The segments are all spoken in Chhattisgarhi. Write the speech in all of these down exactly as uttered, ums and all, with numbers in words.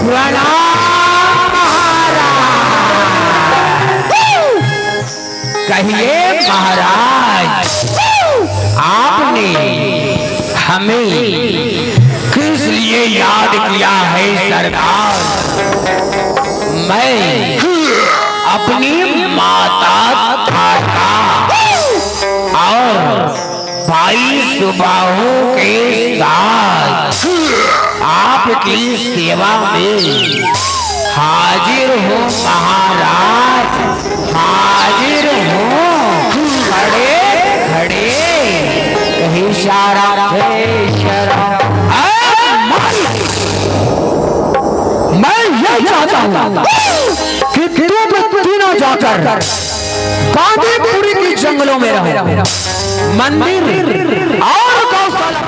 प्रणाम महाराज। कहिए महाराज, आपने हमें किस लिए याद किया है सरकार? मैं अपनी माता तारका और भाई सुबाहु के साथ आपकी सेवा में हाजिर हूँ महाराज, हाजिर हूँ। खड़े खड़े। हे शरण, हे शरण। अरे मालिक, मैं ये चाहता हूँ कि तुम तीनों जाकर बांदीपुरी के जंगलों में रहो, मंदिर और गौशाला।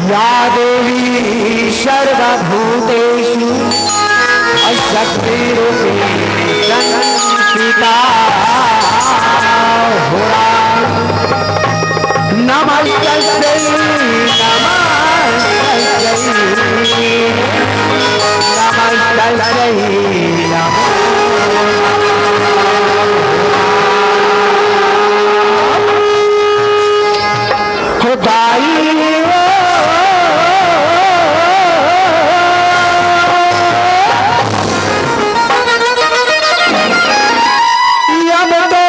या देवी सर्वभूतेषु शक्तिरूपी संस्थिता। नमस्तस्यै, नमस्तस्यै, नमस्तस्यै नमो नमः। हो दाई ओ। अब तो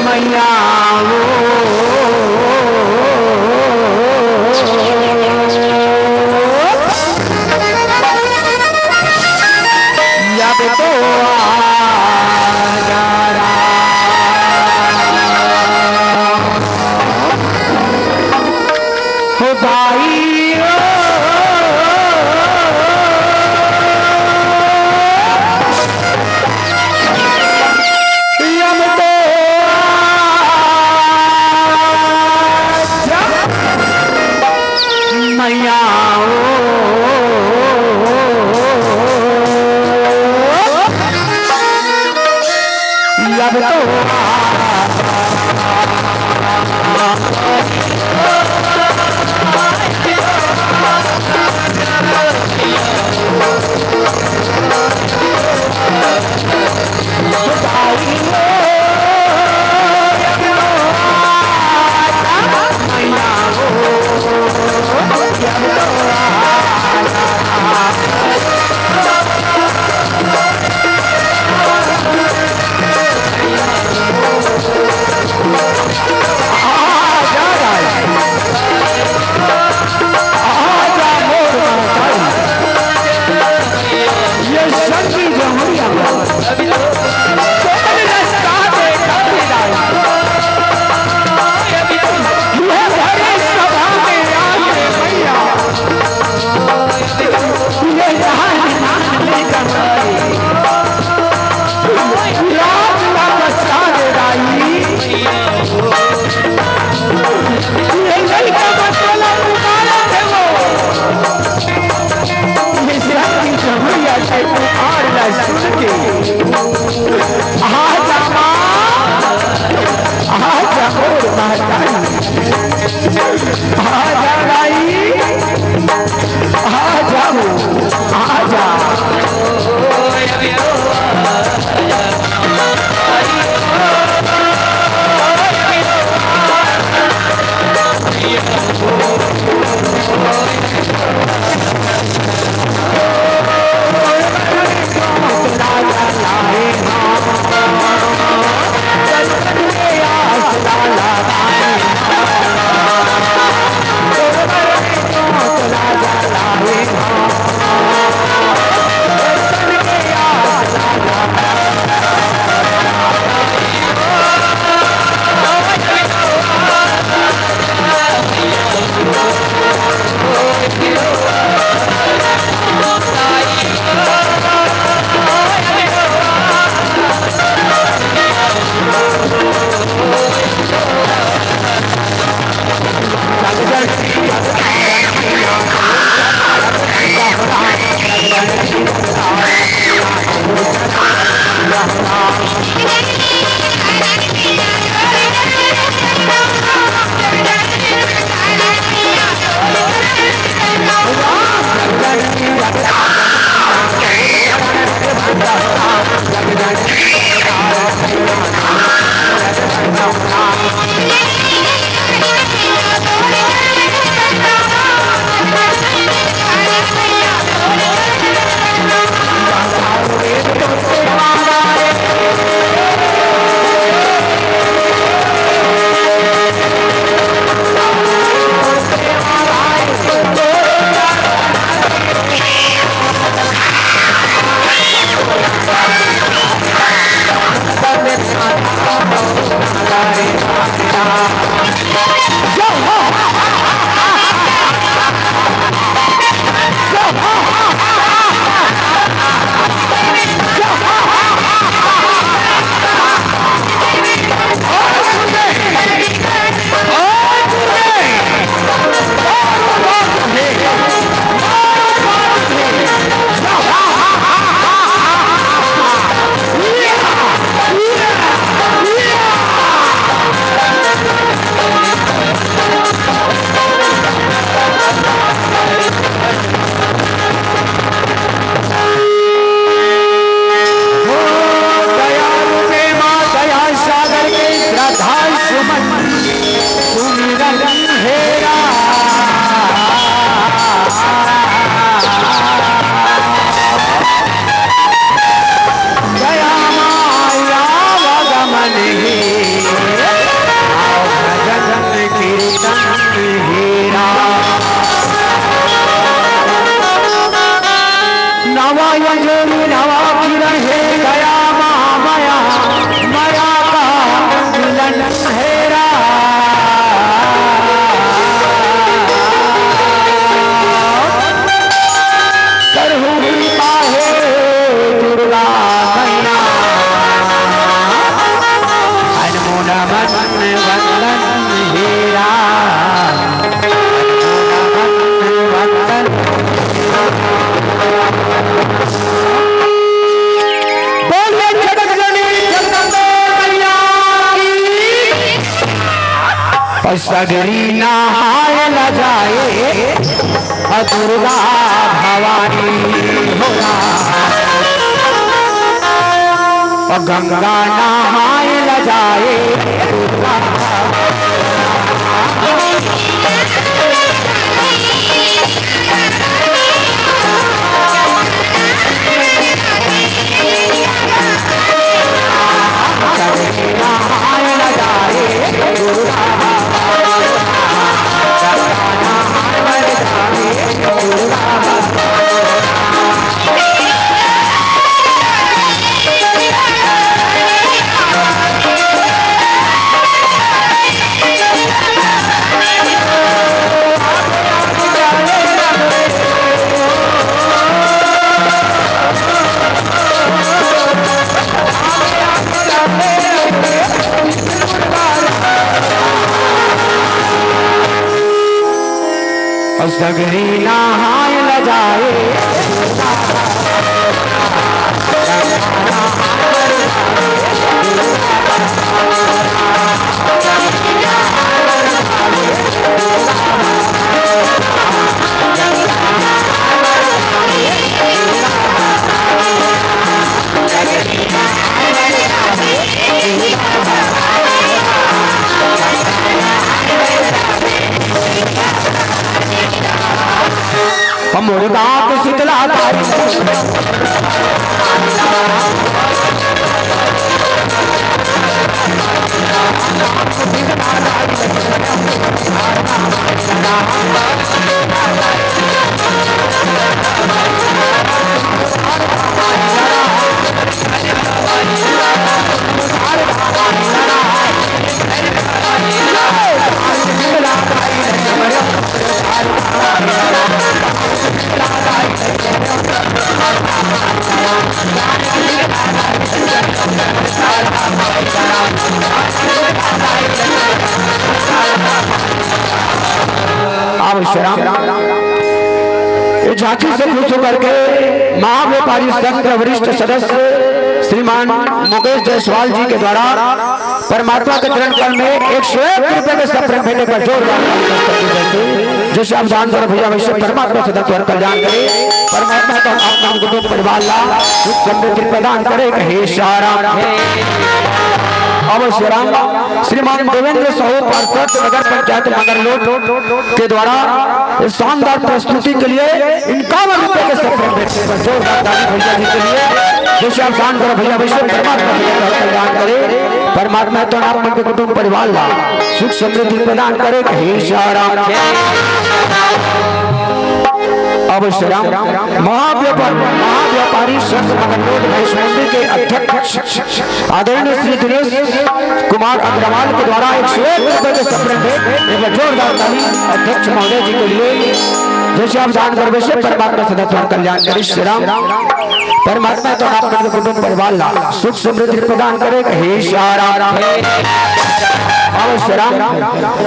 मैया ओ। अब तो आजा राम। हो भाई ओ, अब तो आजा। मैया ओ, अब तो जोड़ी नवा किरण हे गया महामया, मया का मिलन हेरा। करहु कृपा हे दुर्गा मैया, अनमोल मन वंदन हेरा। बोलिए जगत जननी जगदम्बे मैया की। और सगरी नहाय ल जाए, और दुर्गा भवानी हो राम। और गंगा नहाय ल जाए, दुर्गा सगरी नहाय ल जाए। हम मोर गाँव के शीतला ताई। अब विश्राम। ये झांकी से खुश होकर के महाव्यापारी संघ के वरिष्ठ सदस्य श्रीमान मुकेश जायसवाल जी के द्वारा परमात्मा के चरण कमल में एक सौ एक रुपए के सप्रेम भेंट पर जोरदार ताली बजाकर के जैसे आप दान करो भैया, वैसे परमात्मा सदा तोर कल्याण करे। परमात्मा तो आप नाम कुटुंब परिवार ला सुख समृद्धि प्रदान करे, कहे सारा। अब विश्राम श्रीमान देवेंद्र साहू पार्षद नगर पंचायत मंगरलोट के द्वारा इस शानदार प्रस्तुति के लिए इक्यावन रुपए के सप्रेम भेंट पर जोरदार ताली भैया जी के लिए। जैसे आप दान करो भैया, वैसे परमात्मा सदा तोर कल्याण करे। परमात्मा तो आप मन के कुटुंब परिवार ला सुख समृद्धि प्रदान करे, कहे सारा। अब विश्राम महाव्यापार, महाव्यापारी संघ मंगरलोट भैंस मंडी के अध्यक्ष आदरणीय श्री दिनेश कुमार अग्रवाल के द्वारा एक सौ एक रुपए के सप्रेम भेंट, एक बार जोरदार ताली अध्यक्ष महोदय जी के लिए। जैसे आप दान करबे से परमात्मा सदा तोर कल्याण करे, श्री राम। परमात्मा तो आप मन के कुटुंब परिवार ला सुख समृद्धि प्रदान करे, हे श्री राम। अब श्री राम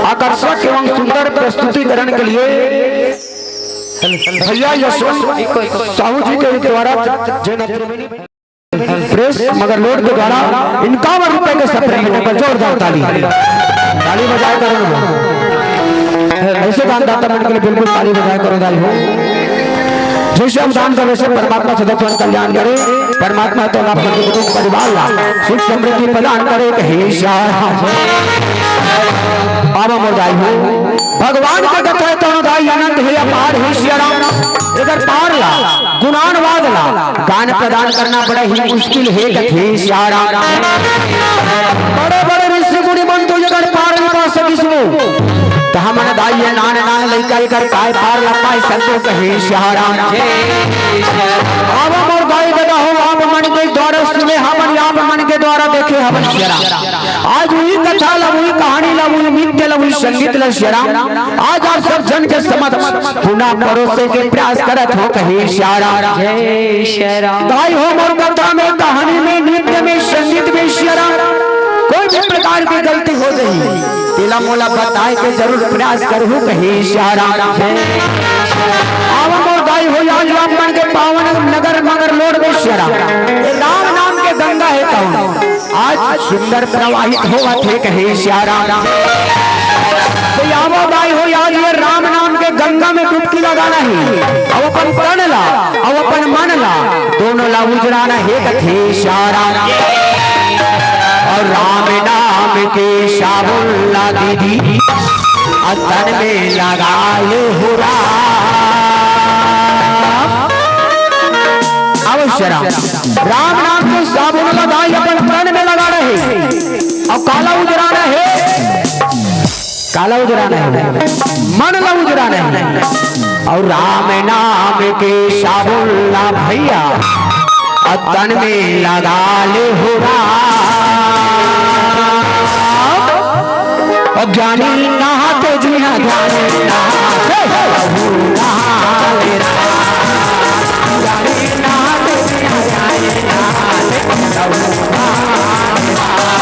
आकर्षक एवं सुंदर प्रस्तुतिकरण के लिए भैया यशवंत साहू जी के द्वारा जय प्रेस मंगरलोट के द्वारा इक्यावन रुपए के सप्रेम भेंट पर जोरदार ताली, ताली बजाए करो ना। ऐसे दानदाता मन के लिए बिल्कुल ताली बजाए करो दाई हो। जैसे हम दान करबे से परमात्मा सदा तोर कल्याण करे, परमात्मा तो आप के कुटुंब परिवार ला सुख समृद्धि प्रदान करे, हे श्री राम। अब मोर दाई हो, भगवान के कथा तो दाई अनंत हे, अपार हे श्री राम। एकर पार ला गुणानुवाद ला गान प्रदान करना बड़ा ही मुश्किल हे कथे श्री राम। बड़े बड़े ऋषि मुनि मन तो एकर पार नहीं पा सकिस वो। त हमन दाई ये नान नान लइका एकर काय पार ला पाए संतो कहे श्री राम। अब मोर द्वारा देखे हवन सियाराम। आज वही कथा ला, वही कहानी ला, वही नृत्य ला, वही संगीत ला सियाराम, आज आप सब जन के समक्ष पुनः परोसे के प्रयास करत हों, कहे सियाराम। जय सियाराम। दाई हो, मोर कथा में, कहानी में, नृत्य में, संगीत में सियाराम, कोई भी प्रकार की गलती हो जाही, तेला मोला बताए के जरूर प्रयास करहू, कहे सियाराम। आवा मोर दाई हो, आज आप मन के पावन नगर मगरलोड में सियाराम, ये राम नाम के गंगा हे कहूँ, आज सुंदर प्रवाहित होवत हे, कहे सियाराम। तो आवा दाई हो, आज ये राम नाम के गंगा में डुबकी लगाना हे, अउ अपन तन ला, अउ अपन मन ला, दोनों ला उजराना हे, कथे सियाराम। अउ राम नाम के साबुन ला दीदी, अउ तन में लगा ले हो राम। अउ सियाराम, राम नाम के साबुन ला दाई अपन तन में लगाना हे, अउ काला उजराना हे, काला उजराना हे, मन ला उजराना हे। अउ राम नाम के साबुन ला भैया, अउ तन में लगा ले हो राम। अउ ज्ञानी नहात जिहां ज्ञानी नहात, प्रभु नहात राम। ज्ञानी नहात जिहां ज्ञानी नहात, प्रभु नहात राम।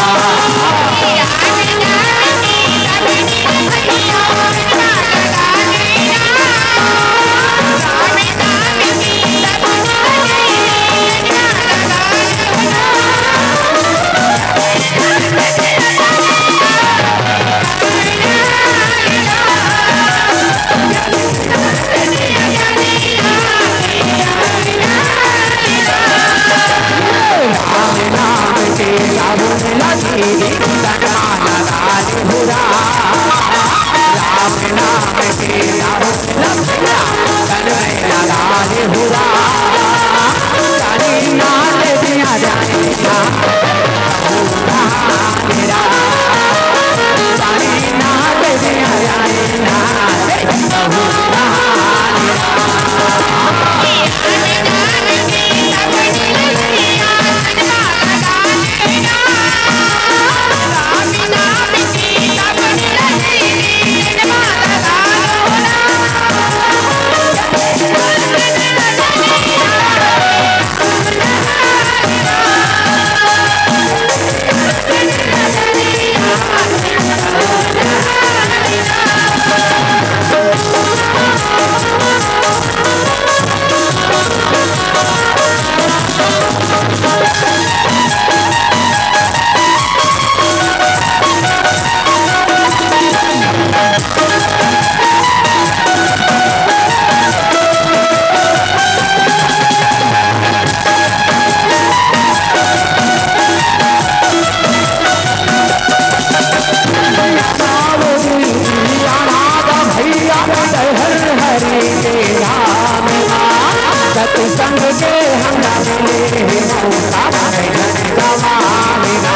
सत्संग के हमरा मिले हे मौका, कई झन गवावे ना।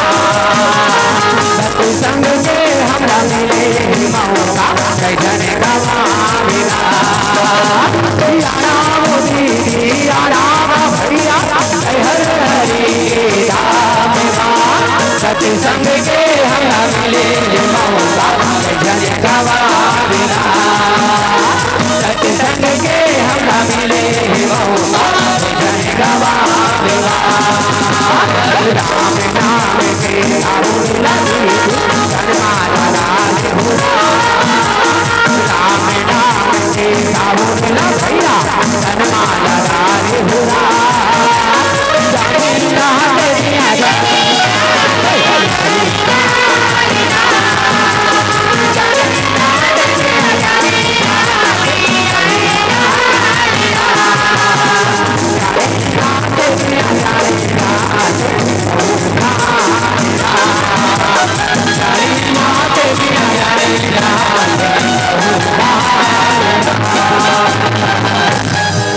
सत्संग के हमरा मिले हे मौका, कई झन गवावे ना। या राम दीदी, या राम भैया, जय हर हरि राम राम। सत्संग के हमरा मिले हे मौका, कई झन गवावे ना। सत्संग के हमरा मिले हे मौका, जय गवावेला। राम नाम के साबुन लगी, तन मा लगा ले हो राम। राम नाम के साबुन लग भैया, तन मा लगा ले हो राम। जानी ना तेरी आजा।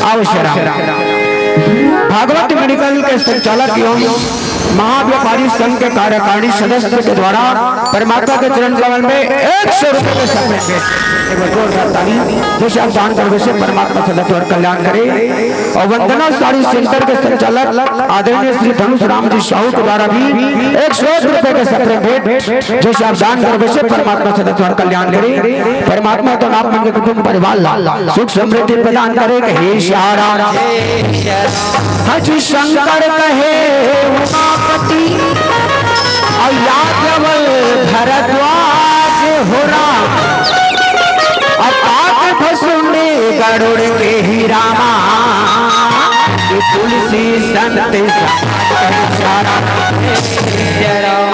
आओ शेरा। भागवत मेडिकल के संचालक एवं महाव्यापारी संघ के कार्यकारिणी सदस्य के द्वारा परमात्मा के चरण कमल में एक सौ रुपए के सम्मान भेंट। एक बार जोरदार ताली। जैसे आप दान करबे से परमात्मा सदा तोर कल्याण करे। और वंदना साड़ी सेंटर के संचालक आदरणीय श्री धनुष राम जी साहू के द्वारा भी एक सौ एक रुपए के सप्रेम भेंट। जैसे आप दान करबे से परमात्मा सदा तोर कल्याण करे। परमात्मा तो आप मन के कुटुंब परिवार ला सुख समृद्धि प्रदान करे। कहे सिया राम। हज शंकर कहे उमापति, और यादव भरद्वाज हो राम। अब पाक भसुंडी गरुड़ के ही रामा, ये तुलसी संत सारा।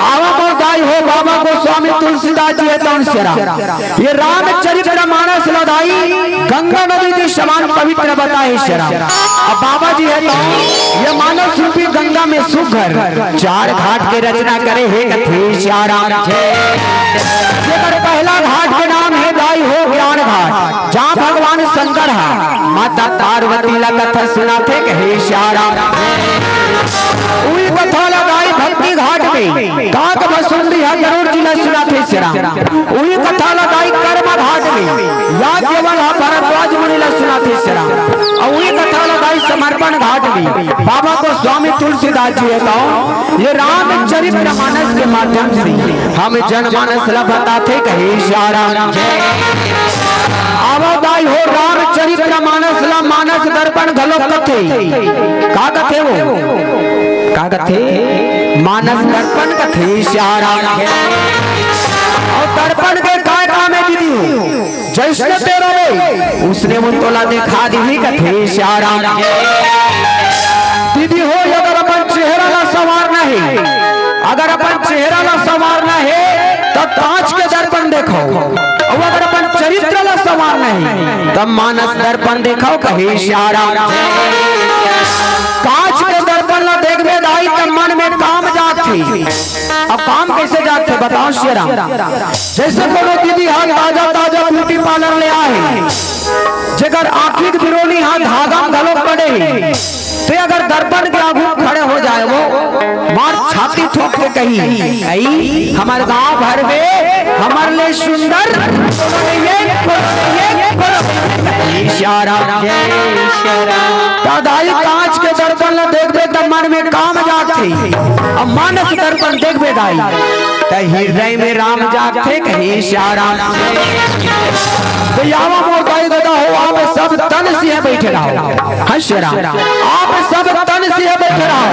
आवा मोर दाई हो बाबा गोस्वामी तुलसीदास जी हे तौन सेरा। ये रामचरित्र मानस ल दाई गंगा नदी के समान पवित्र बताए सिया राम। अब बाबा जी हे तो ये मानस रूपी गंगा में सुघर चार घाट के रचना करे हे कथे सिया राम। जेकर पहला घाट के नाम हे दाई हो ज्ञान घाट, जहाँ भगवान शंकर हा माता पार्वती ला कथा सुनाथे कहे सिया राम। उही कथा ला दाई भक्ति घाट में काक भसुंडी हा गरुड़ जी ला सुनाथे सिया राम। उही कथा ला दाई कर्म घाट में याज्ञवल्क्य हा भरद्वाज मुनि ला सुनाथे सिया राम। और उही कथा ला दाई समर्पण घाट में बाबा गोस्वामी तुलसीदास जी हे तो ये रामचरित्र मानस के माध्यम से हम जनमानस ला बताथे कहे सिया राम। आवा दाई हो रामचरित्र मानस ला मानस दर्पण घलो कथे। का कथे वो? का कथे? मानस दर्पण कथे सिया राम। और दर्पण के काय काम हे दीदी हो? जैसने तें रहे, उसने वो तोला देखा दिही कथे सिया राम। दीदी हो, अगर अपन चेहरा ला संवारना हे, अगर अपन चेहरा ला संवारना हे, त कांच के दर्पण देखव। और अगर अपन चरित्र ला संवारना हे, त मानस दर्पण देखव कहे सिया राम। कांच के दर्पण ला देखबे दाई, त मन में काम जाथे। अब काम कैसे जाथे बताओ सिया राम। जैसे कोनो दीदी हा ताजा ताजा ब्यूटी पार्लर ले आए, जेकर आँखी के बिरोनी हा धागा में घलो पड़े हे, ते अगर दर्पण के आगू खड़े हो जाए वो, मार छाती ठोक के कही, "अई, हमर गांव भर में हमर ले सुंदर कोनो नइये, कोनो नइये, कोनो नइये।" सिया राम, जय सिया राम। त दाई कांच के दर्पण ला देखबे त मन में काम जाथे, अब मानस दर्पण देखबे दाई, त हृदय में राम जागथे कहे सिया राम। त आवा मोर दाई ददा हो, आप सब तन सिहा बइठे रहो। हाँ सिया राम, आप सब तन सिहा बइठे रहो।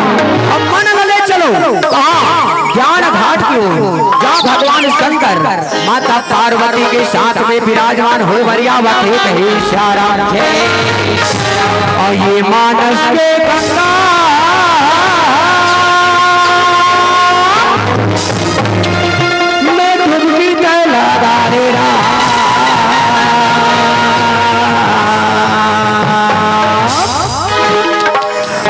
अब मन ल ले चलो कहाँ? ज्ञान घाट की ओर, जहाँ भगवान शंकर माता पार्वती के साथ में विराजमान हो बरिया बथे कहे सिया राम। और ये मानस के गंगा में डुबकी के लगा रे राम।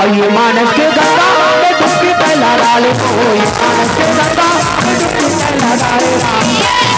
और ये मानस के गंगा में डुबकी के लगा ले, ओ ये मानस के गंगा में डुबकी के लगा रे राम।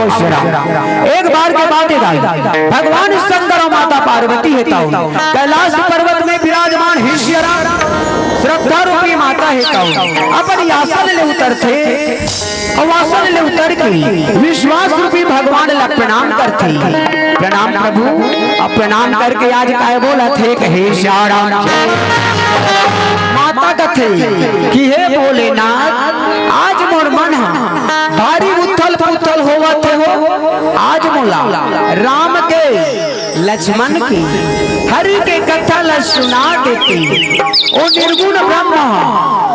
अवसरा। एक बार के बात हे दाई, भगवान शंकर अउ माता पार्वती हे तउ कैलाश पर्वत में विराजमान हे सिया राम, श्रद्धा रूपी माता हे तउ अपन आसन ले उतरथे अउ आसन ले उतर के विश्वास रूपी भगवान ला प्रणाम करथे। प्रणाम प्रभु। अब प्रणाम करके आज काय बोलत हे, कहे सिया राम। माता कथे कि हे भोलेनाथ, आज मोर मन ह भारी उथल पुथल होवत हे हो। आज मोला राम के, लक्ष्मण के, हरि के कथा ला सुना देते। ओ निर्गुण ब्रह्म ह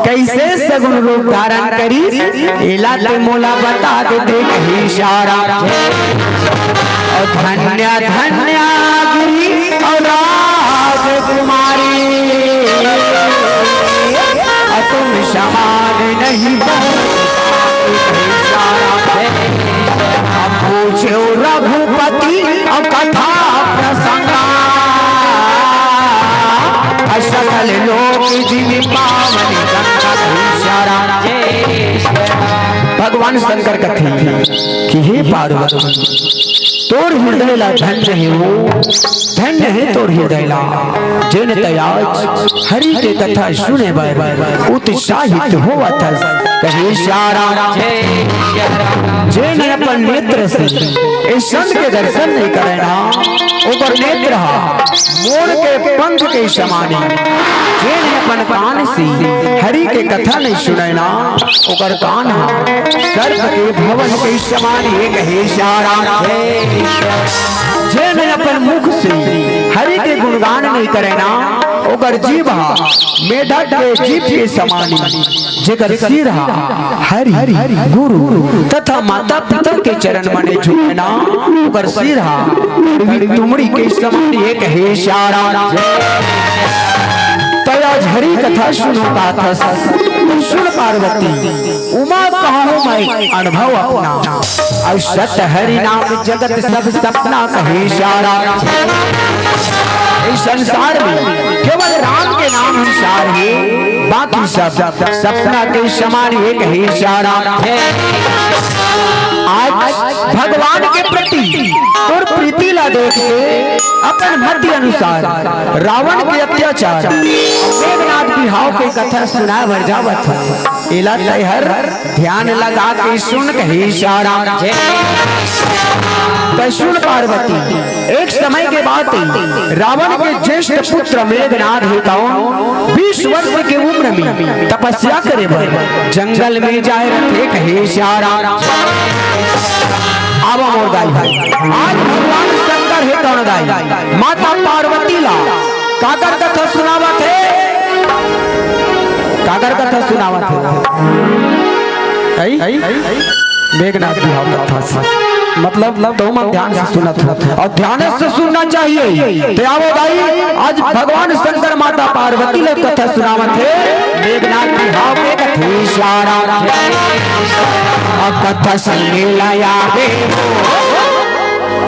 कइसे सगुण रूप धारण करिस, एला ते मोला बता देते, कहे सिया राम। अउ धन्य धन्य गिरी अउ राजकुमारी, अउ तुम समान नहीं बन। अब पूछो रघुपति अउ कथा प्रसंगा, अउ सकल लोक जिन पावन गंगा। सिया राम। भगवान शंकर कथे कि हे पार्वती, तोर हृदय ला धन्य हे वो, धन्य हे तोर हृदय ला, जेन तै आज हरि के कथा सुने बर उत्साहित होवत हस। कहे सिया राम, जेन अपन नेत्र से ए संत के दर्शन नइ करे ना, ओकर नेत्र ह मोर के पंख के समान हे। जेन अपन कान से हरि के कथा नइ सुने ना, ओकर कान ह सर्प के भवन के समान हे। कहे सिया राम, जेन अपन मुख से हरि के गुणगान नइ करे ना, ओकर जीभ ह मेढक के जीभ के समान हे। जेकर सिर ह हरि, गुरु तथा माता पिता के चरण म नइ झुके ना, ओकर सिर ह तुमड़ी के समान हे। कहे सिया राम। त आज हरि कथा सुनो कहत हस, सुन पार्वती, उमा कहूँ मैं अनुभव अपना, अउ सत हरि नाम जगत सब सपना। कहे सिया राम। इस संसार में केवल राम के नाम ही सार हे, बाकी सब सपना के समान हे। कहे सिया राम। आज भगवान के प्रति तोर प्रीति ला देख के अपन मति अनुसार रावण के अत्याचार, मेघनाद बिहाव के कथा सुनाए बर जावत हस। एला तैहर ध्यान लगा के सुन। कहे सिया राम। त सुन पार्वती, एक समय के बात हे, रावण के ज्येष्ठ पुत्र मेघनाद हे तउन बीस वर्ष के उम्र में तपस्या करे बर जंगल में जाए रथे। कहे सिया राम। अब मोर दाई, आज भगवान शंकर हे तउन दाई, माता पार्वती ला काकर कथा सुनावत हे, काकर कथा सुनावत हे। हई? मेघनाद बिहाव कथा से। मतलब, तुमन ध्यान से सुनत हो। अउ ध्यान से सुनना चाहिए। त आवो दाई, आज भगवान शंकर माता पार्वती ला कथा सुनावत हे। मेघनाद बिहाव के कथा। सिया राम। अब कथा सुने ला आवे।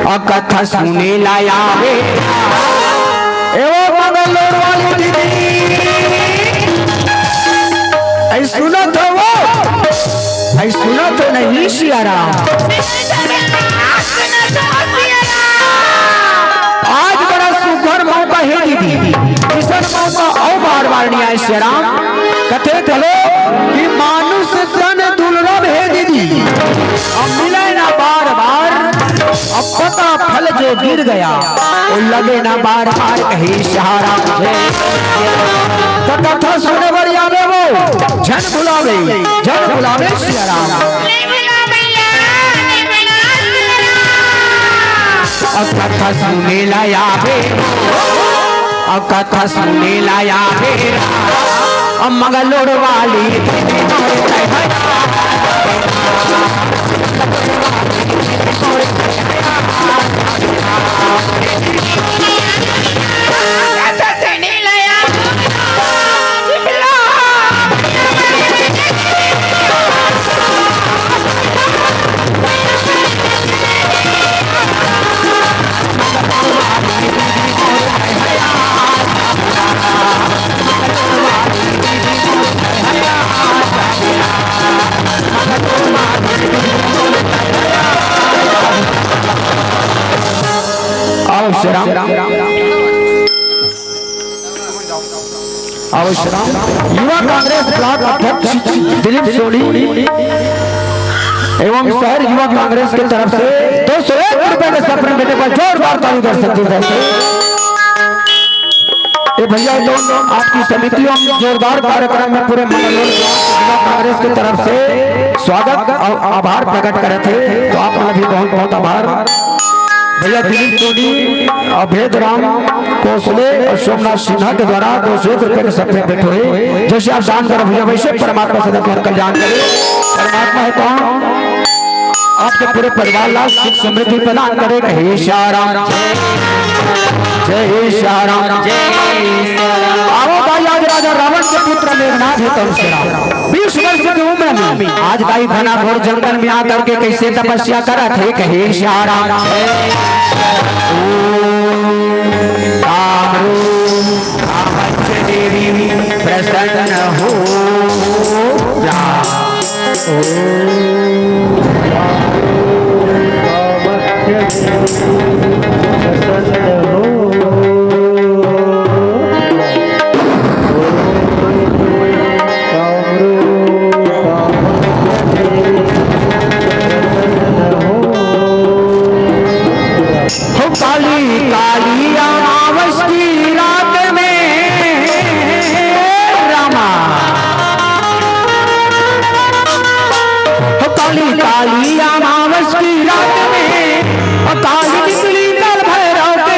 अब कथा सुने ला आवे। ए वो मंगलोर वाली दीदी, अई सुनत हो वो? अई सुनत हो नहीं सिया राम? आज बड़ा सुघर मौका हे दीदी, अइसन मौका अउ बार बार नइ आए सिया राम। कथे घलो कि मानुष तन दुर्लभ हे दीदी, अब मिले ना बार बार, अब पता फल जो गिर गया, वो लगे ना बार बार। कहे सिया राम। त कथा सुने बर आवे वो, झन भुलावे, झन भुलावे सिया राम। अब कथा सुने ला आवे, अब कथा सुने ला आवे, अब मंगलोर वाली श्री राम। आवो श्री राम। युवा कांग्रेस ब्लॉक अध्यक्ष दिलीप सोनी एवं शहर युवा कांग्रेस के तरफ से दो सौ एक रुपए के सपने बेटे पर जोरदार ताली दर्शक दिल से। ए भैया, तो आपकी समिति एवं जोरदार कार्यक्रम में पूरे मंडल युवा कांग्रेस की तरफ से स्वागत और आभार प्रकट करत हे। तो आप मन भी बहुत बहुत आभार। भैया दिलीप सोनी, अभेद राम कोसले और सोमनाथ सिन्हा के द्वारा दो सौ एक रुपए के सपने भेंट होए। जैसे आप दान करो भैया, वैसे परमात्मा सदा तुम्हारा कल्याण करे। परमात्मा है कौन? आपके पूरे परिवार ला सुख समृद्धि प्रदान करे। कहे श्री राम, जय श्री राम। आवो भाई, आज राजा रावण के पुत्र मेघनाद हे तम श्री राम। बीस वर्ष की उम्र में आज दाई घना घोर जंगल में आकर के कैसे तपस्या करत हे। कहे श्री राम। ओम कामरूप कामक्ष देवी प्रसन्न हो जा। ओम कामक्ष देवी प्रसन्न हो। हो काली काली अमावस की रात में रामा, हो काली काली अमावस की रात में, हो काली निकली काल भैरव के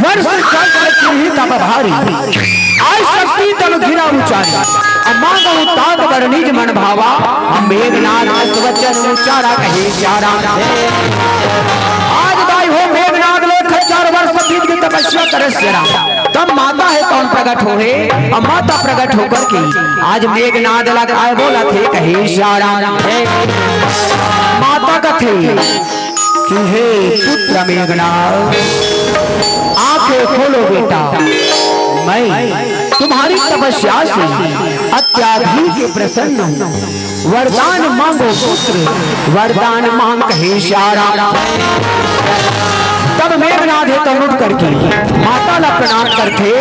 वर्ष चक्र किरही तप भारी, आय शक्ति तनु गिरा उचारी। अब मांगहु तात बर निज मन भावा, हम मेघनाथ अस वचन उचारा। कहे श्री राम। आज दाई हो मेघनाथ लोग खच्चर वर्ष तीन की तपस्या करे श्री राम। तब माता हे कौन प्रकट होहे, और माता प्रकट होकर के आज मेघनाथ ला काय बोलत हे। कहे श्री राम। माता कथे कि हे पुत्र मेघनाथ, आंखें खोलो बेटा, मैं तुम्हारी तपस्या से अत्यधिक प्रसन्न हूँ। वरदान मांगो पुत्र, वरदान मांग। कहे श्री राम। तब मेघनाथ हे तब उठ करके माता ला प्रणाम करथे।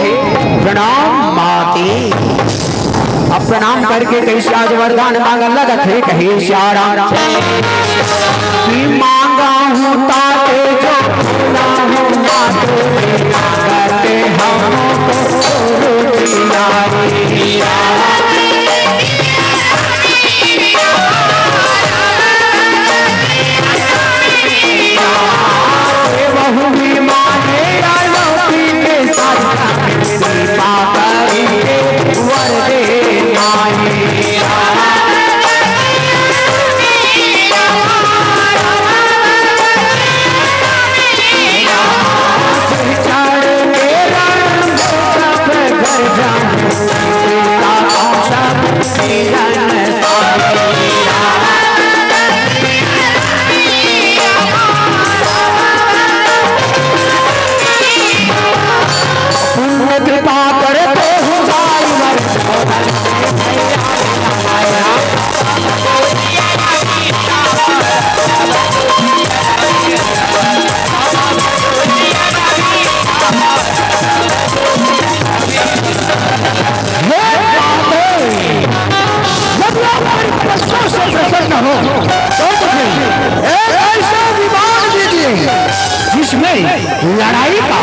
प्रणाम माते। अब प्रणाम करके कैसे आज वरदान मांगन लगत हे। कहे श्री राम कि मांगा हूँ ताते जो बोला हूँ माते, ताते हमको रुचि आई। पुण्य कृपा करते हो भाई। हे बाबू, यदि आप हमारी प्रशंसा से प्रसन्न हो, तो मुझे एक लड़ाई का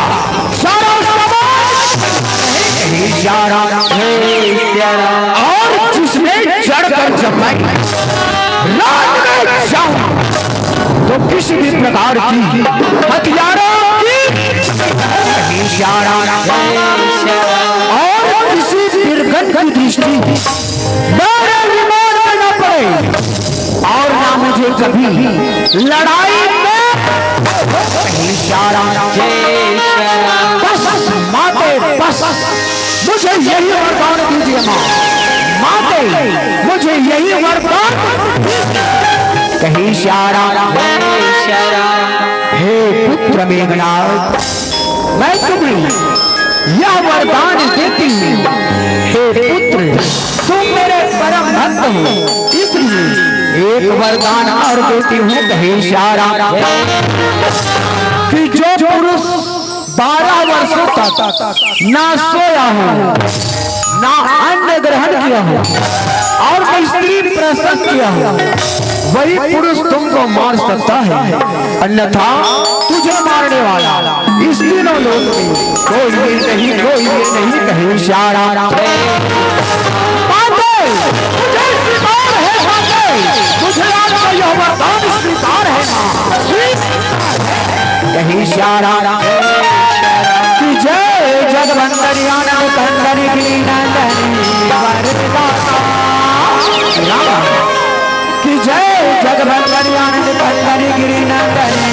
सारा समाज, हे सिया राम, हे सिया राम। और जिसने जड़ कर जमाई, रात में जाऊं तो किसी भी प्रकार की हथियारों की, हे सिया राम, हे सिया राम। और किसी दुर्गंध की दृष्टि मेरे विमान में न पड़े और ना मुझे कभी लड़ाई में कहीं इशारा। बस माते, बस मुझे यही वरदान दीजिए माँ, माते, मुझे यही वरदान। कहीं इशारा। हे पुत्र मेघनाथ, मैं तुम्हें यह वरदान देती हूँ, हे पुत्र, तुम मेरे परम भक्त हो, इसलिए एक वरदान और देती हूँ, कहीं इशारा, कि जो पुरुष बारह वर्षों तक ना सोया हो, ना अन्न ग्रहण किया हो और ना स्त्री प्रसव किया हो, वही पुरुष तुमको मार सकता है, अन्यथा तुझे मारने वाला इस तीनों लोक में कोई भी नहीं, कोई भी नहीं, कहीं इशारा। माते, तुझे स्वीकार है माते, तुझे आज का यह वरदान स्वीकार है माँ। कहीं इशारा। कि जय जगवंदनी आनंद कंदनी गिरी नंदनी वरदाता। कि जय जगवंदनी आनंद कंदनी गिरी नंदनी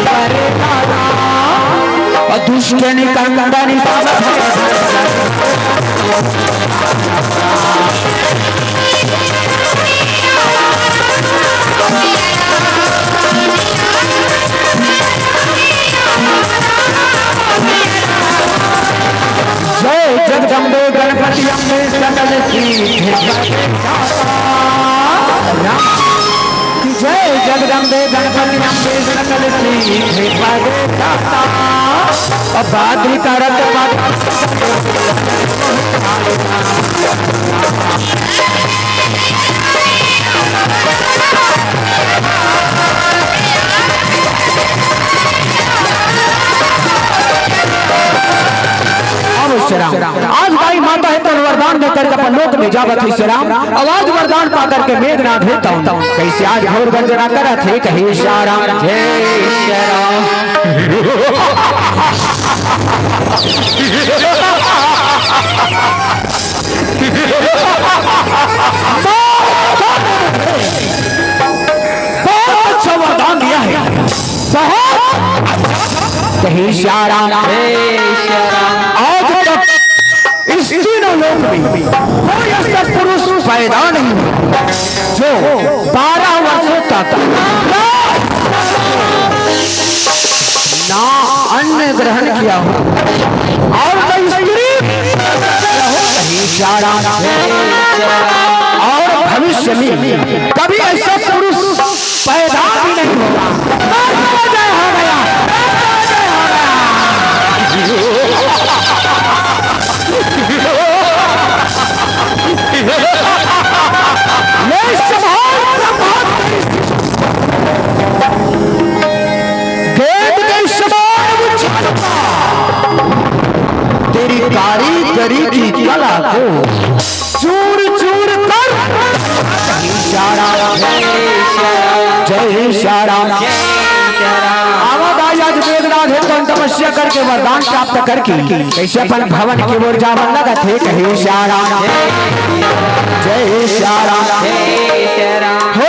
वरदाता। और दुष्ट निकंदनी सब जय जगदम्बे गणपति अम्बे सकल सिद्धि प्रदाता। जय जगदम्बे गणपति अम्बे सकल सिद्धि प्रदाता। अब भाद्रिका रथ अब सिया राम, आज दाई माता हे तोर वरदान दे करके अपन लोक में जावत हे सिया राम। अब आज वरदान पा करके मेघनाथ हे तौन कइसे आज घोर गर्जना करत हे, कहीं इशारा। जय सिया राम। बहुत अच्छा वरदान दिया है, बहुत अच्छा। कहीं इशारा। आज तक इस तीनों लोक में कोई ऐसा पुरुष पैदा नहीं हुआ जो बारह वर्षों तक ना अन्न ग्रहण किया हो और न स्त्री हो, कहीं इशारा। और भविष्य में कभी ऐसा पुरुष पैदा भी नहीं होगा। जय हो गया, जय हो गया। ले संभाल प्रभात तेरी देख दे समान उछालता, तेरी कारीगरी की कला को चूर चूर कर। जय सिया राम। आवा दाई, आज मेघनाथ हे तौन तपस्या करके वरदान प्राप्त करके कइसे अपन भवन की ओर जावन लगत हे, कहीं इशारा। जय सिया राम। हो।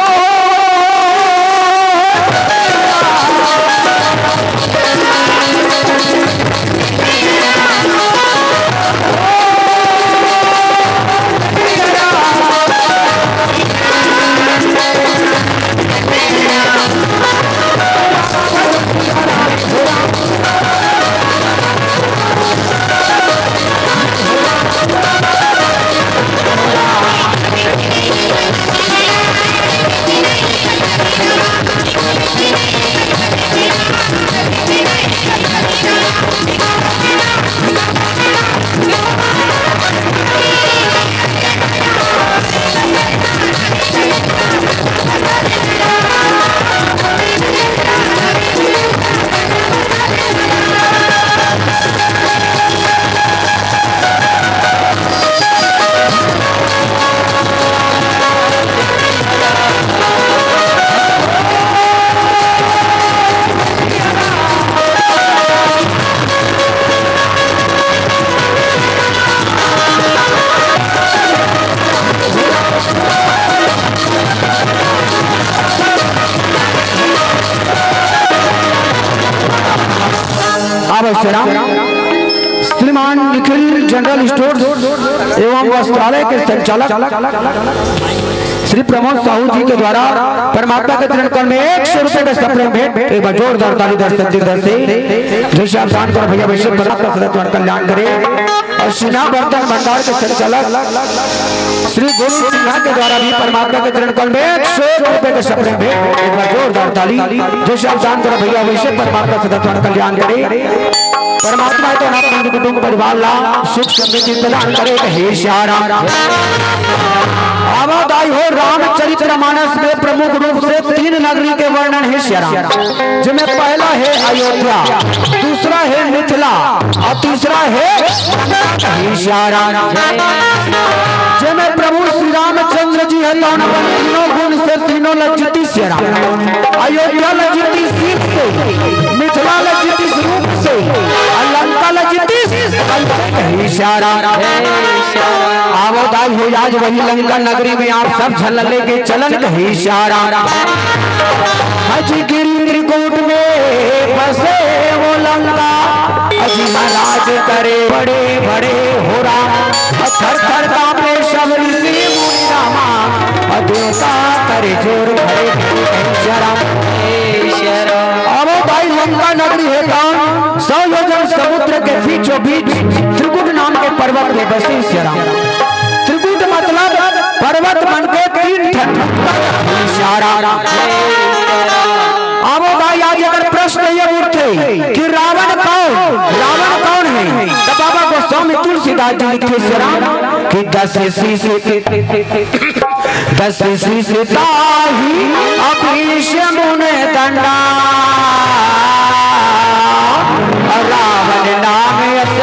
श्री राम, श्रीमान निखिल जनरल स्टोर्स एवं वस्त्रालय के संचालक श्री प्रमोद साहू जी के द्वारा परमात्मा के चरण कमल में एक सौ रुपए का सप्रेम भेंट। एक बार जोरदार ताली दर्शक दिग्गज से। जय श्री राम, दान करो भैया, वैसे परमात्मा सदा तुम्हारा कल्याण करे। और सिन्हा बर्तन भंडार के संचालक श्री गुरु सिन्हा के द्वारा भी परमात्मा के चरण कमल में एक सौ रुपए का सप्रेम भेंट। एक बार जोरदार ताली। जय श्री राम, दान करो भैया, वैसे परमात्मा सदा तुम्हारा कल्याण करे। परमात्मा तो ना अपने कुटुंब परिवार ला सुख समृद्धि प्रदान करे, हे श्री राम। आवो दाई हो, रामचरित्र मानस में प्रमुख रूप से तीन नगरी के वर्णन हे श्री राम, जिसमें पहला है अयोध्या, दूसरा है मिथिला और तीसरा है, हे श्री राम, जेमे प्रभु श्री रामचंद्र जी हे, तौन अपन तीनों गुण से तीनों ला जीतिस श्री राम। अयोध्या ला जीतिस शील से, मिथिला ला जीतिस रूप से, और लंका ला जीतिस बल से, हे श्री राम। आवो दाई हो, आज वही लंका नगरी में आप सब झन ला लेके चलन, हे श्री राम। अजगिरी त्रिकूट में बसे वो लंका, अजी महाराज करे बड़े बड़े हो राम। थर थर कांपे सब ऋषि मुनि रामा, और देवता करे जोर खड़े, हे श्री राम। आवो दाई, लंका नगरी हे तौन सौ योजन समुद्र के बीचों बीच त्रिकुट नाम के पर्वत में बसे श्री राम। त्रिकुट मतलब पर्वत मन के तीन ठन, हे श्री राम। आवो भाई, आज अगर प्रश्न ये उठे कि रावण कौन, रावण कौन है, तो बाबा गोस्वामी तुलसीदास जी लिखे श्री राम कि दस शीश, दस शीश ताहि अभीष्ट मुनि दंडा, रावण नाम अस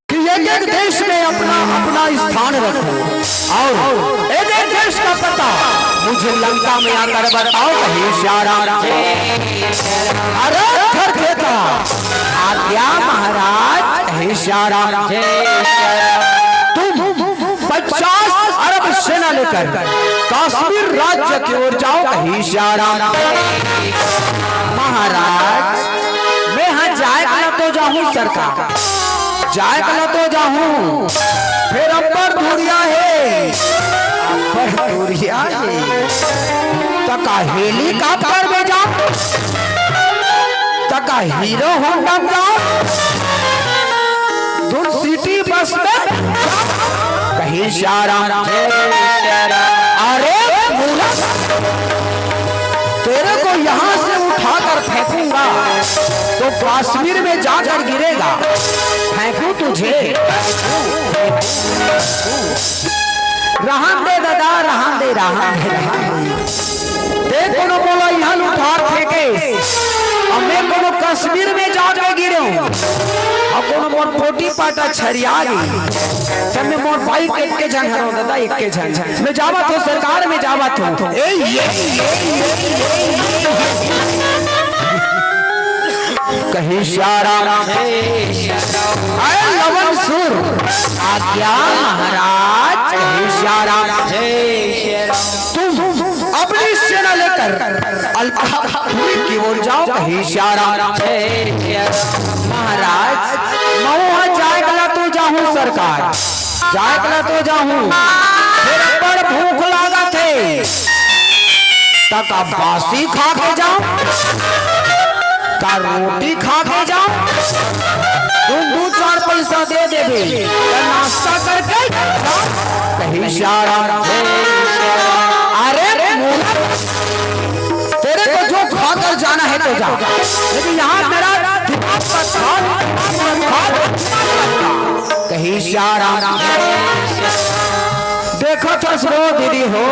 कि एक एक देश में अपना अपना स्थान रखो और एक एक देश का पता मुझे लंका में आकर बताओ, हे श्री राम। अरे थर देता आज्ञा महाराज, हे श्री राम। तुम पचास अरब सेना लेकर काश्मीर राज्य की ओर जाओ, हे श्री राम। महाराज, मैं हाँ जाए ना तो जाहूँ सरकार, जाए कला तो जाहूँ, फेर अब्बड़ दूरिहा हे, अब्बड़ दूरिहा हे। त का helicopter में जाँव, त का Hero Honda में जाँव, धुन city bus में जाँव, हे श्री राम। अरे मूर्ख, तेरे को यहाँ से उठाकर फेंकूंगा तो कश्मीर में जाकर गिरेगा। फेंकूं तुझे? रहन दे दादा, रहन दे, रहन दे, रहन दे। ते कोनो मोला इहाँ उठा फेंके, अउ मैं कोनो कश्मीर में जाके गिरे हूँ, अउ कोनो मोर पोटी पाटा छरिया गे, तब मैं मोर भाई के, के झन हरो दादा, एक के झन। मैं जावत हूँ सरकार, मैं जावत हूँ। ए, ये, ये, ये, ये, ये। कहे सिया राम। अरे लवन सुर। आज्ञा महाराज। कहे सिया राम। तुम अपनी सेना लेकर अलकापुरी की ओर जाओ। कहे सिया राम। महाराज, महूं ह जाए ला तो जाहूं सरकार, जाए ला तो जाहूं, फेर बड़ भूख लागत हे। त का बासी खा के जांव, का रोटी खा के जांव, दू दू चार पैसा दे देबे, त नाश्ता करके जांव। कहे सिया राम। अरे मोला, तेरे को जो खाकर जाना है तो जा, लेकिन यहाँ मेरा दिमाग का खाद, दिमाग का खाद अच्छा नहीं लगता। कहे सिया राम। देखत हस रो दीदी हो,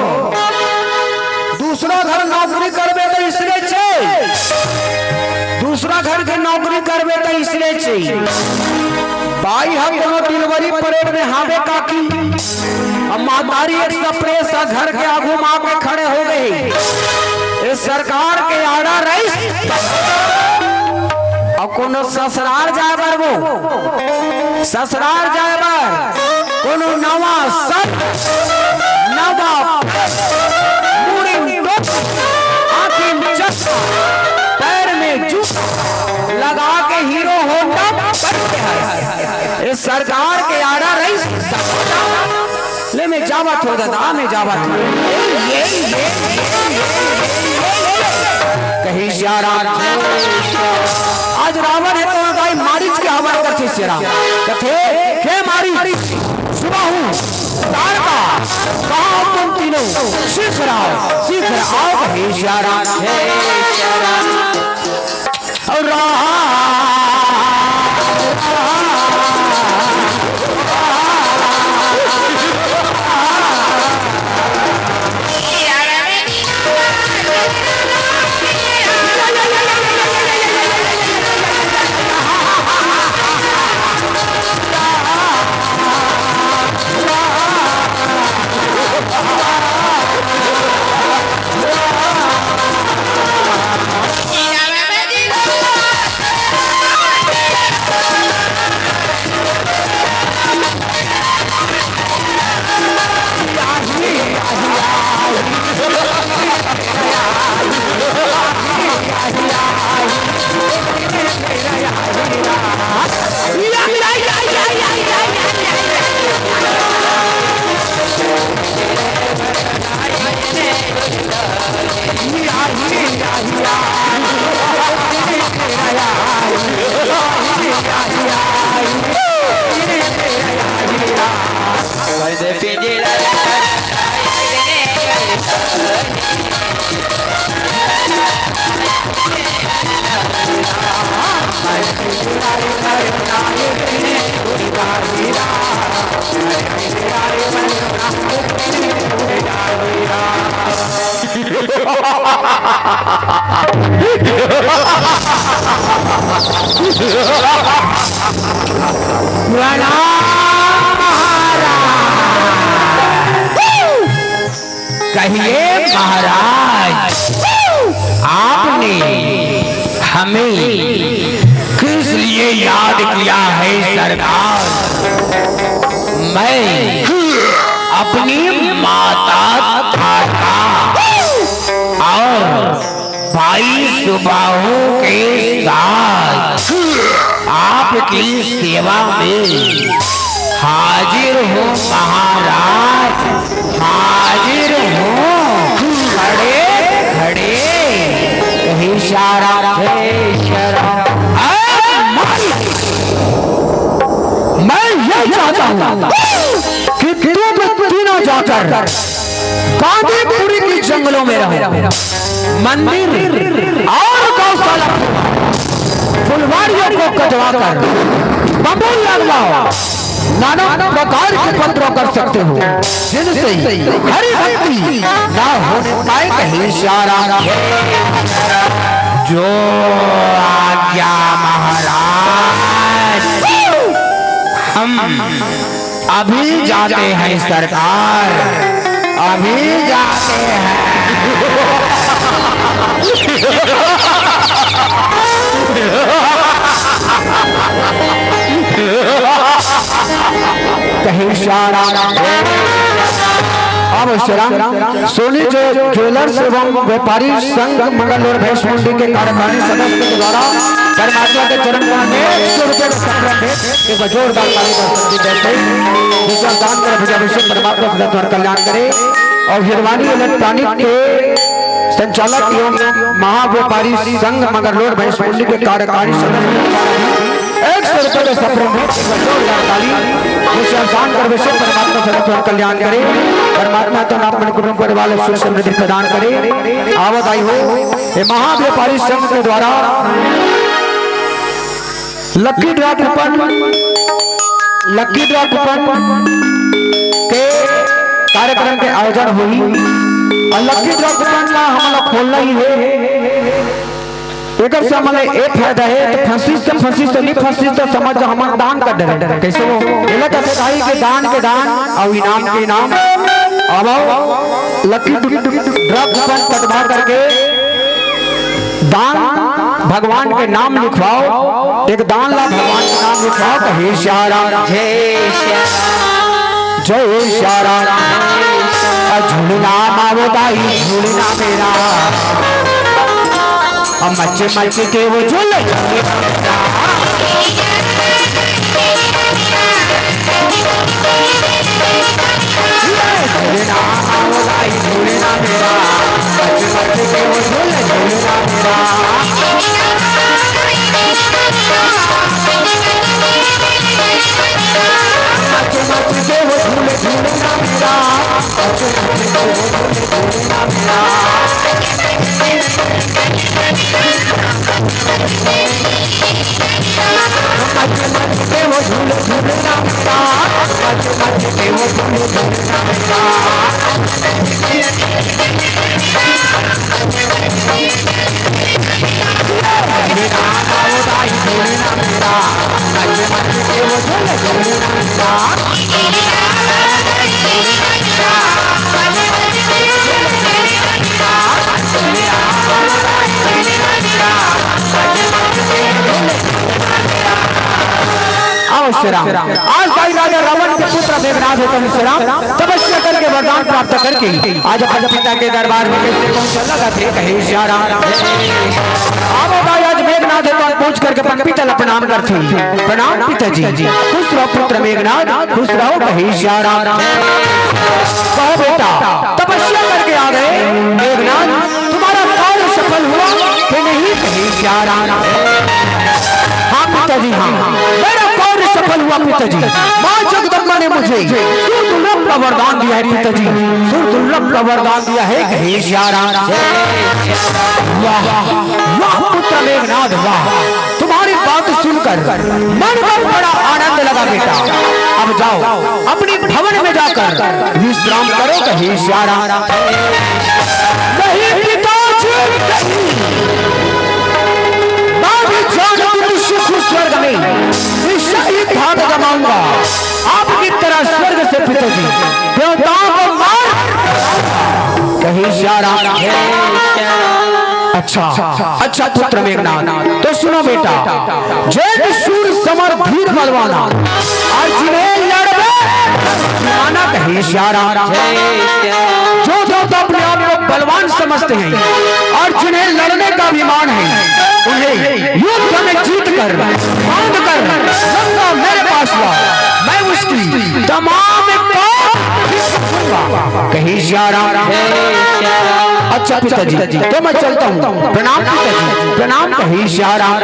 दूसरा घर नौकरी करबे त इसने चे, दूसरा घर के नौकरी करबे त इसने चे। बाई ह कोनो डिलीवरी परेड में हावे काकी, अब महतारी एक सप्रेस ह घर के आगू म आके खड़े हो गे। ए सरकार के आर्डर रहिस, अउ कोनो ससुरार जाए बर वो, ससुरार जाए बर कोनो नवा शर्ट, नवा मुड़ी में टोपी, आँखी में चश्मा, पैर में जूता लगा के हीरो होंडा बन के आए। ए सरकार के आर्डर रहिस, ले मैं जावत हंव दादा, मैं जावत हंव। ये, ये, ये, ये, ये, ये, ये। कहे सिया राम। आज रावण हे त दाई मारीच के हमर करथे सिया राम। कथे, हे मारीच, सुबाहु, ताड़का, कहाँ हो तुम तीनों? शीघ्र आओ, शीघ्र आओ। कहे सिया राम। हे सिया राम। कहिए महाराज, आपने हमें किस लिए याद किया है सरकार? मैं अपनी माता ताड़का और भाई सुबाहु के साथ आपकी सेवा में हाजिर हूँ महाराज, हाजिर हूँ। खड़े खड़े कहे सिया राम। हे सिया राम। अरे माई, मैं ये चाहता हूँ कि तुम तीनों जाकर कादीपुरी के जंगलों में रहो, मंदिर और गौशाला, फुलवारियों को कटवाकर बबूल लगवाओ, नाना प्रकार के उपद्रव कर सकते हो, जिनसे हरि भक्ति ना होने पाए। कहे सिया राम। जो आज्ञा महाराज। हम अभी जाते हैं सरकार, अभी जाते हैं। हे श्याम राम। अब श्याम, सोनी जो ज्वेलर्स एवं व्यापारी संघ मंगलूर भैंसमुंडी के कार्यकारिणी सदस्य के द्वारा परमात्मा के चरण कमल में एक सौ रुपये का संग्रह भेंट, एक बार जोरदार ताली बजा सकते हैं। विशाल दान कर भुजा विश्व परमात्मा सदा तुम्हारा कल्याण करे। और हिरवानी इलेक्ट्रॉनिक के संचालक एवं महाव्यापारी संघ मंगलूर भैंसमुंडी के कार्यकारी सदस्य एक सौ रुपये का संग्रह भेंट, एक बार जोरदार ताली। विशाल दान कर विश्व परमात्मा सदा तुम्हारा कल्याण करे। परमात्मा तो आप मन कुटुंब परिवार सुख समृद्धि प्रदान करे। आवत आई हो ये महाव्यापारी संघ के द्वारा lucky draw coupon, lucky draw coupon के कार्यक्रम के आयोजन होही। और लकी ड्रॉ कूपन ला हमन ला खोलना ही है। एकर से हमन ला ए फायदा है, तो फंसिस तो फंसिस, तो नहीं फंसिस तो समझ जा हमन दान कर डरे। कैसे हो? एला कहथे भाई के दान के दान, और इनाम के इनाम। अब आओ, लकी ड्रॉ कूपन कटवा करके दान भगवान के नाम लिखवाओ, एक दान ला भगवान के नाम लिखवाओ, कहे श्याम राम। जय श्याम राम। जय श्याम राम। आ झूलना मावो दाई, झूलना मेरा। आ मच मच के वो झूल, झूलना मेरा। झूलना आओ दाई, झूलना मेरा, मच मच के वो झूल, झूलना मेरा। मच मच के वो झूल, झूलना मेरा, मच मच के वो झूल, झूलना मेरा। मच मच के वो झूल, झूलना मेरा, मच मच के वो झूल, झूलना मेरा। मेरा आओ दाई झूलना मेरा, मच मच के वो झूल, झूलना मेरा। आओ श्री राम। आज भाई राजा रावण के पुत्र मेघनाद हे तो श्री राम तपस्या करके वरदान प्राप्त करके आज अपन पिता के दरबार में कैसे पहुंचल लगा थे, कहे श्री राम। आओ भाई आज मेघनाद हे तो पहुंच करके अपन पिता ला प्रणाम करथे। प्रणाम पिताजी। खुश रहो पुत्र मेघनाथ, खुश रहो, कहे श्री राम। कहो बेटा, तपस्या करके आ गए मेघनाथ, तुम्हारा कार्य सफल हुआ कि नहीं, कहे श्री राम। हाँ पिताजी, हाँ, मेरा कार्य सफल हुआ पिताजी। माँ जगदम्बा ने मुझे सुर दुर्लभ का वरदान दिया है पिताजी, सुर दुर्लभ का वरदान दिया है, कहे श्री राम। वाह, वाह पुत्र मेघनाथ, वाह। तुम्हारी बात सुनकर मन को बड़ा आनंद लगा बेटा। अब जाओ, अपने भवन में जाकर विश्राम करो, कहे श्री राम। नहीं पिताजी, नहीं। मैं भी जान के सुख स्वर्ग में ईशा ही भाग जमाऊंगा। आपकी तरह स्वर्ग से पिताजी देवताओं को मार, कहे श्री राम। अच्छा, अच्छा पुत्र मेघनाथ, तो सुनो बेटा, जेठ शूर समर धीर बलवाना, और जिन्हें लड़बे दीवाना, कहे श्री राम। जो देवता अपने आप को बलवान समझते हैं और जिन्हें लड़ने का अभिमान है, उन्हें युद्ध में जीत कर, बांध कर, गंगा मेरे पास लाओ, मैं उसकी तमाम पाप दूंगा, कहे श्री राम। अच्छा पिताजी, तो मैं चलता हूँ। प्रणाम पिताजी, प्रणाम, कहे श्री राम।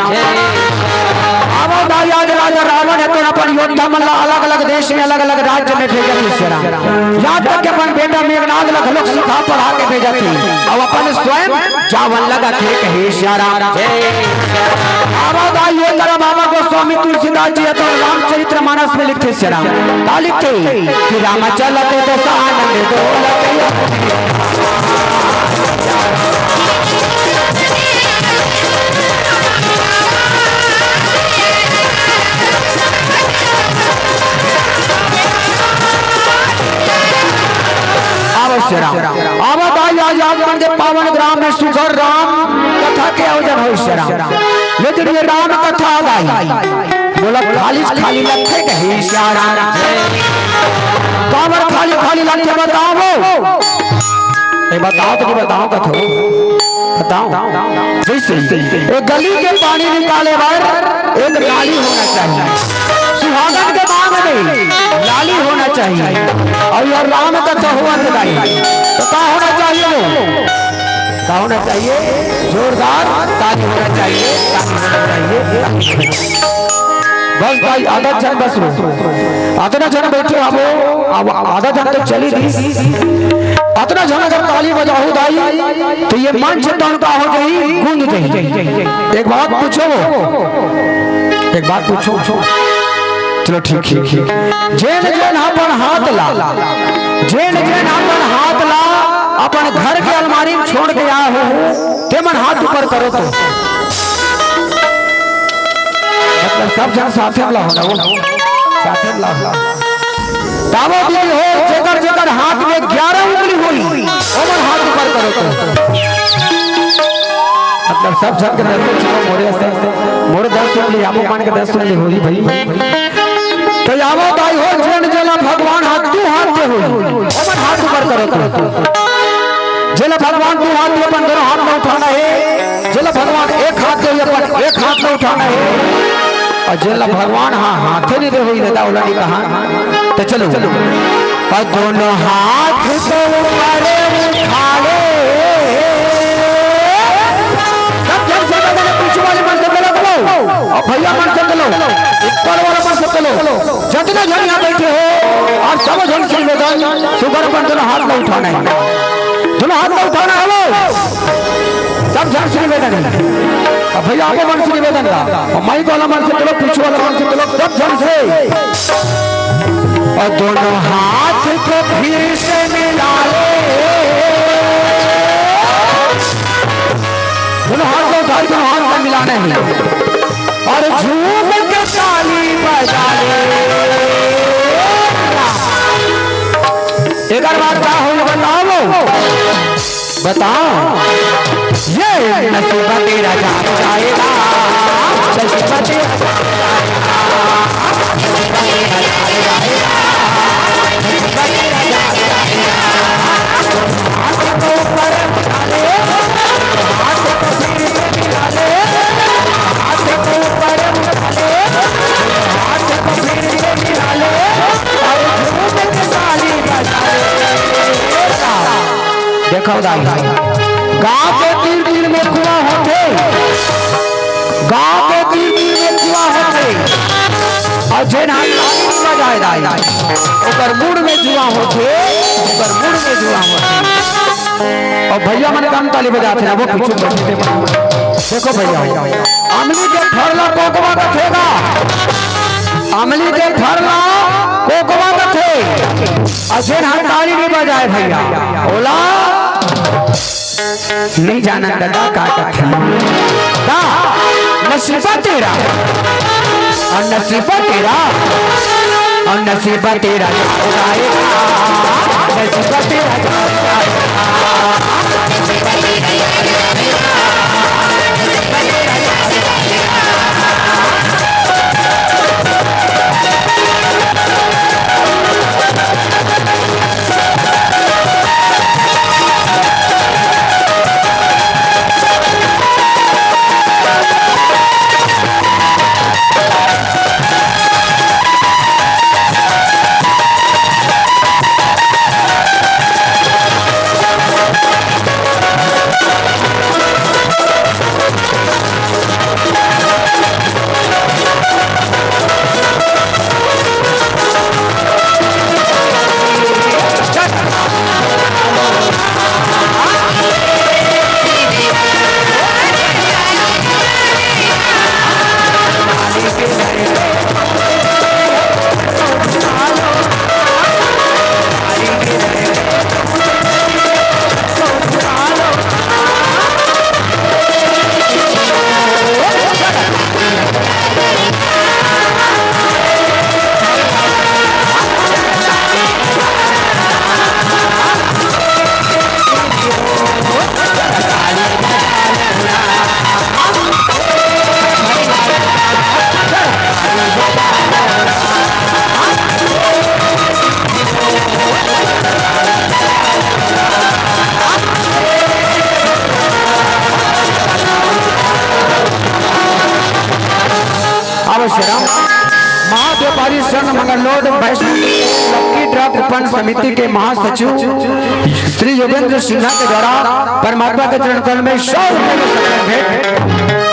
अब भाई आज राजा रावण हे तो अपन योद्धा मन ला अलग-अलग देश में, अलग-अलग राज्य में भेजत हे श्री राम। यहाँ तक कि अपन बेटा मेघनाद ला घलोक सिखा पढ़ा के भेजत हे। अब अपन स्वयं जावन लगा थे, कहे श्री राम। अब भाई ये तरह बाबा गोस्वामी तुलसीदास जी हे तो रामचरित्र मानस में लिखथे श्री राम। का लिखथे कि राम चलत दशानन डोलत। आवत श्री राम। आवत आई आज आप मन के पावन ग्राम में सुघर राम कथा के आयोजन होय श्री राम। लेकिन ये राम कथा आ गई। बोला, खाली खाली लगथे कहीं सियारा। काबर खाली खाली लगथे बताओ वो? ए, बताओ तो नहीं बताओ कथो। बताओ। जैसे एक गली के पानी निकाले बर एक नाली होना चाहिए। सुहागन के मांग में लाली होना चाहिए। और यार राम का तो हुआ नहीं, तो का होना चाहिए वो? का होना चाहिए? जोरदार ताली होना चाहिए, ताली होना चाहिए, ताली होना चाहिए। बस भाई, आधा झन बस रो। अतना झन बैठे हवो, अब आधा झन तो चली दी। अतना झन अगर ताली बजाहू दाई, तो ये मंच तन का हो जाई, गूंज जाई। एक बात पूछो, एक बात पूछो। चलो ठीक, ठीक, ठीक। जेन जेन अपन हाथ ला, जेन जेन अपन हाथ ला अपन घर के अलमारी में छोड़ के आए हो, ते मन हाथ ऊपर करो तो। मतलब सब झन साथे में ला हो ना, वो साथे में ला हो। तावो भी हो, जेकर जेकर हाथ में ग्यारह उंगली होई, ओमन हाथ ऊपर करो तो। मतलब सब झन के दस उंगली, मोरे से, मोरे दस उंगली, आपो मन के दस उंगली होई भाई। तो आवो दाई हो, जेन जेला भगवान हाथ दू हाथ दे होई, ओमन हाथ ऊपर करो तो। जेला भगवान दू हाथ दे, अपन दोनों हाथ में उठाना है। जेला भगवान एक हाथ दे, अपन एक हाथ में उठाना है। और जेला भगवान हाँ हाथे नहीं दे होई, दादा ओला नहीं कहा। तो चलो, और दोनों हाथ को ऊपर उठा ले। सब झन से, पीछे वाले मन से बोलो, बोलो। और भैया मन से बोलो, ऊपर वाला मन से बोलो। जतना झन यहाँ बैठे हो, आप सब झन से निवेदन, सुगर अपन दोनों हाथ ला उठाना है, दोनों हाथ ला उठाना है वो। सब झन से निवेदन है। अब भैया, आपो मन से निवेदन ला, और माइक वाला मन से बोलो, पीछे वाला मन से बोलो, सब झन से। और दोनों हाथ को फिर से मिला ले। दोनों हाथ को उठा के दोनों हाथ को मिलाना है। और झूम के ताली बजा ले। एक बार का हो बताओ, बताओ। ये नसीब तेरा जाग जाएगा, नसीब तेरा जाग जाएगा। देखो दाई, गांव के तीर तीर में कुआं होथे, गांव के तीर तीर में कुआं होथे, और जेन हाथ ताली नहीं बजाए दाई, ओकर मुड़ में जुआं होथे, ओकर मुड़ में जुआं होथे। और भैया मन कम ताली बजाते हैं, वो पीछे बैठे थे। देखो भैया, अमली के फर ला कोकवा कथे गा, अमली के फर ला कोकवा कथे, और जेन हाथ ताली नहीं बजाए भैया, ओला नहीं जानन दादा का कथे। का नसीबा तेरा, और नसीबा तेरा, और नसीबा तेरा जाएगा, नसीबा तेरा जाएगा। Road Vaishno lucky draw coupon समिति के महासचिव श्री योगेंद्र सिन्हा के द्वारा परमात्मा के चरण कमल में सौ रुपए के सकल भेंट।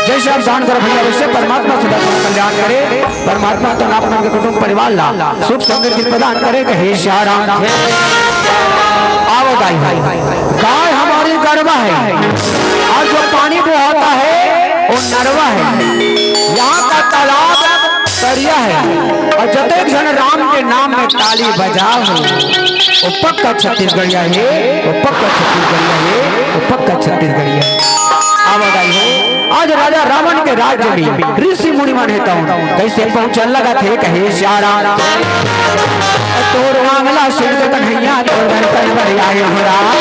जैसे आप दान करो भैया, वैसे परमात्मा सदा का कल्याण करे। परमात्मा तो आप मन के कुटुंब परिवार ला सुख समृद्धि प्रदान करे। कहे सिया राम। आवो दाई हो, गाय हमारी गरवा है और जो पानी बहाता है वो नरवा है। यहाँ का तालाब दरिया है और जतेक झन राम के नाम में ताली बजाओ, वो पक्का छत्तीसगढ़िया है, वो पक्का छत्तीसगढ़िया है, वो पक्का छत्तीसगढ़िया है। आवो दाई हो, आज राजा रावण के राज्य में ऋषि मुनि मन हे तउन कइसे पहुंचन लगत हे, कहे सिया राम। तोर मामला सुन के कन्हैया तोर दर्शन बर आए हो राम।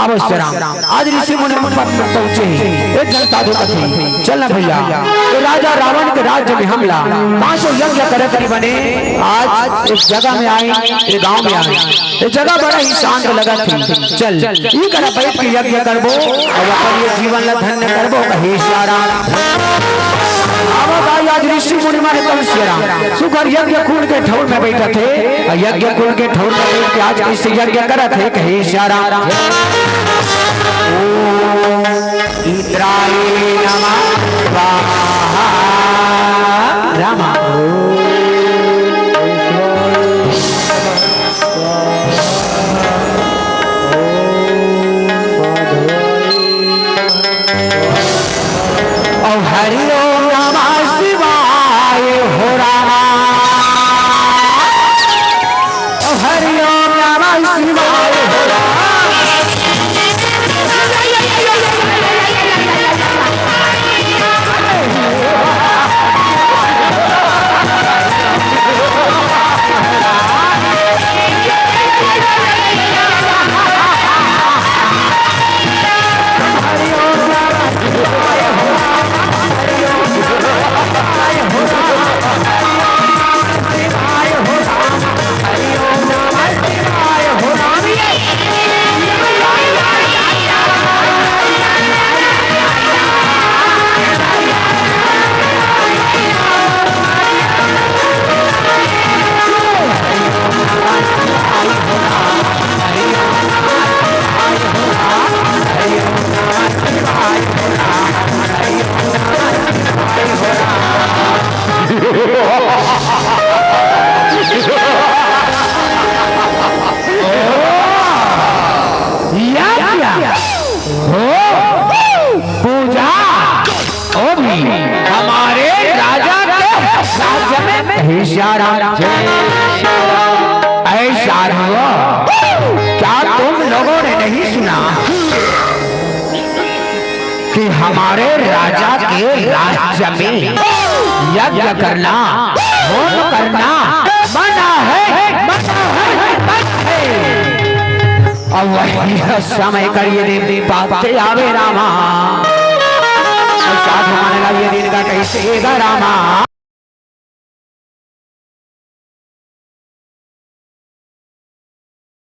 आवो सिया राम। आज ऋषि मुनि मन पर पहुंचे हे। एक झन साधु कथे, चल ना भैया, ये राजा रावण के राज्य में हमला पांचों यज्ञ करत नहीं बने। आज एक जगह में आए, एक गांव में आए, ये जगह बड़ा ही शांत लगत हे। चल, ई करा बैठ के यज्ञ करबो और अपन ये जीवन ला धन्य करबो, कहे सिया राम। आवो दाई, आज ऋषि मुनि मन हे तउन सिया राम सुघर यज्ञ कुंड के ठौर में बैठत हे। अउ यज्ञ कुंड के ठौर में बैठ के आज कइसे यज्ञ करत हे, कहे सिया राम। ओम इंद्राय नमः स्वाहा। राम। ओम हरि ओम नमः शिवाय हो रामा। ओम हरि ओम नमः शिवाय हो रामा। यज्ञ हो, पूजा, वो भी हमारे राजा के राज्य में। हे सिया राम। ऐ साधुओं, क्या तुम लोगों ने नहीं सुना कि हमारे राजा के राज्य में यज्ञ करना, होम करना मना है, मना है, मना है। अब वही समय करिए देव देव पाते आवे रामा। साधु मन ला ये दिन का कइसे गा रामा।